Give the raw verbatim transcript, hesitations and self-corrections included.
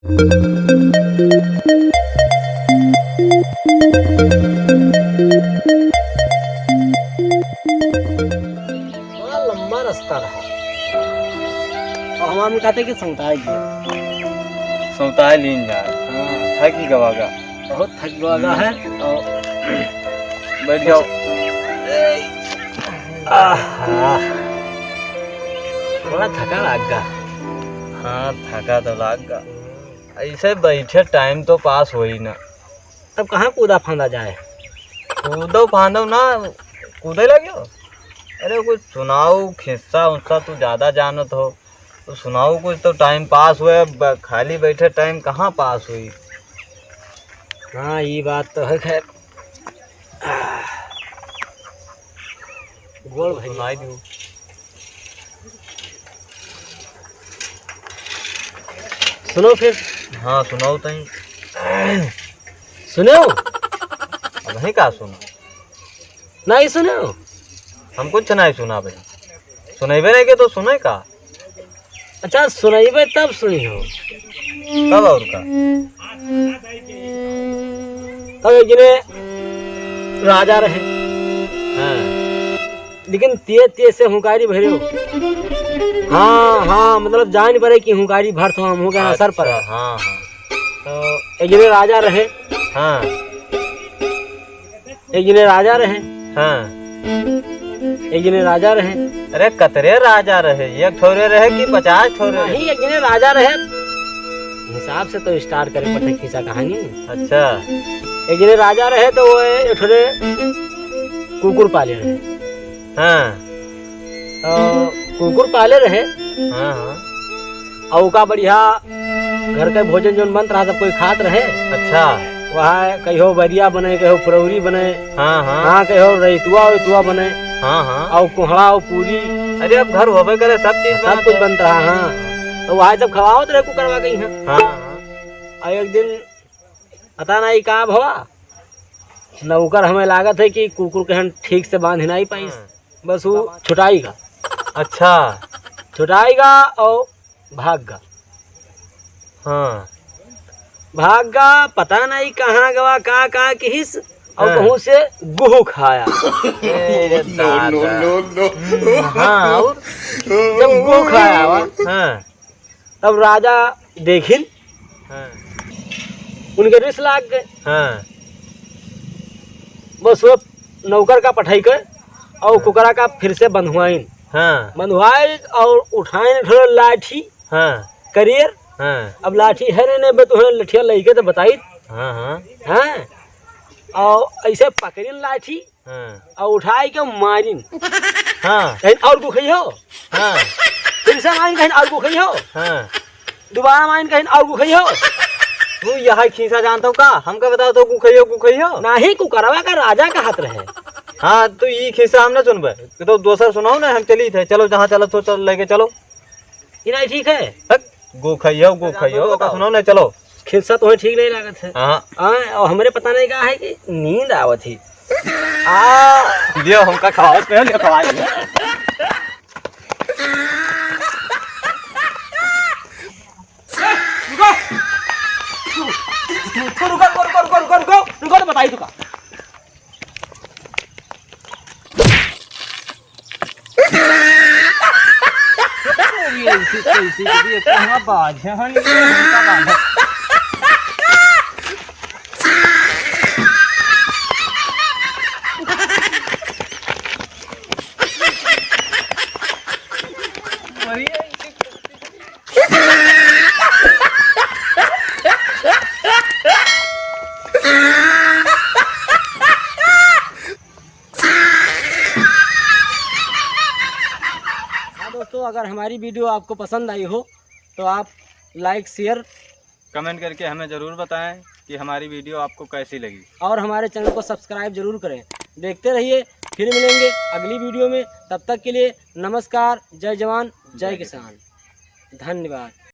बड़ा लंबा रास्ता रहा। और हमार मन कहते कि सौताए गया। सौताए लीन जाए। हाँ। थकी गवा गा। बहुत थक गवा गा है। और बैठ जाओ। आहा। बड़ा थका लाग गा। हाँ, थका तो लाग गा। ऐसे बैठे टाइम तो पास होई ना। तब कहाँ कूदा फांदा जाए? कूदो फांदो ना, कूदे लग्यो। अरे कुछ सुनाओ, खिस्सा उस्सा तू ज्यादा जानत हो, तो सुनाओ कुछ तो टाइम पास हुए। ब-, खाली बैठे टाइम कहाँ पास हुई? हाँ, ये बात तो है खैर। गोड़ भैया। सुनाई दो। सुनो फिर। हाँ, सुनाओ तई। सुनो। अब नहीं का सुनो? नहीं सुनो? हम कुछ नहीं सुना भाई। सुनाइबे नहीं के तो सुने का? अच्छा, सुनाइबे तब सुनी हो। तब और का? तब एक जने राजा रहे। हाँ। लेकिन तेज तेज से हुंकारी भरे हो। हाँ, हाँ, मतलब जान पड़े कि हुंकारी भरत हो, हम हो गया असर पड़े। अच्छा, हाँ, हाँ। तो एक जने राजा रहे। हाँ। एक जने राजा रहे। हाँ। एक जने राजा रहे। अरे कतरे राजा रहे, एक ठोरे रहे कि पचास ठोरे रहे? नहीं, एक जने राजा रहे। हिसाब से तो start करे पड़ते खिस्सा कहानी। अच्छा। एक जने राजा रहे तो वो एक ठोरे कुकुर पाले रहे। हाँ। तो कुकुर पाले रहे। हाँ, हाँ। और ओका बढ़िया घर के भोजन जौन बनत रहा, सब कोई खात रहे। अच्छा। वहाँ कहियो बरिया बने, कहियो फुरौरी बने। हाँ, हाँ। हाँ, कहियो रैतुआ वैतुआ बने। हाँ, हाँ। और कोहड़ा और पूरी। अरे, अब घर होबे करे, सब चीज सब बनत कुछ है। बनत रहा, हाँ। तो वहाँ सब खवावत रहे कुकरवा के यहाँ। हाँ, हाँ। और एक दिन पता नहीं का भवा, नौकर हमें लागत है कि कुकुर के हम ठीक से बांध नहीं पाइस। हाँ। बस वो छुटाई गा। अच्छा। छुटाई गा और भाग गा। हाँ। भाग गा, पता नहीं कहाँ गवा, का, का किहिस, और हाँ। कहूँ से गुहू खाया। ए, दादा। हाँ, और? जब गुहू खाया हुआ, हाँ। तब राजा देखिन, हाँ। उनके रिस लाग गए। हाँ। बस वो नौकर का पठाई के और हाँ। कुकरा का फिर से बंधवाइन। हाँ। बंधवाइन और उठाइन थोड़ा लाठी। हाँ। करियर। हाँ। अब लाठी है नहीं, नहीं, बे तुहने लठिया लइके तो बताई। हाँ, हाँ। हाँ। और ऐसे पकड़िन लाठी। हाँ। और उठाई के मारिन। हाँ। कहिन और गुखइयो। हाँ। फिर से मारिन, कहिन और गुखइयो। हाँ। दोबारा मारिन, कहिन और गुखइयो। तू यही खिस्सा जानत हो का? हमका बताओ तो गुखइयो, गुखइयो। नाही, कुकरवा का राजा कहत रहे। हाँ, तो ई खिस्सा हम ना सुनबे। तो दोसर सुनाओ ना, हम चली थे। चलो, जहाँ चलत हो, चल, लेके चलो। ई नहीं ठीक है। हट, गुखइयो, गुखइयो, बताओ। सुनाओ ना, चलो। खिस्सा तुम्हें ठीक नहीं लागत है। हाँ। हाँ, और हमरे पता नहीं का है कि नींद आवत ही। आ। लियो, हमका खवाओ, पहले लियो, खवाओ। रुको। रुको, रुको, रुको, तो बताई तुका। ये ऐसी कैसी, ये कहाँ बाज है? हाँ, ये कहाँ बाज है? हाँ दोस्तों, अगर हमारी video आपको पसंद आई हो तो आप like, share, comment करके हमें ज़रूर बताएं कि हमारी video आपको कैसी लगी। और हमारे channel को subscribe ज़रूर करें। देखते रहिए, फिर मिलेंगे अगली video में। तब तक के लिए नमस्कार, जय जवान, जय जय किसान। किसान। धन्यवाद।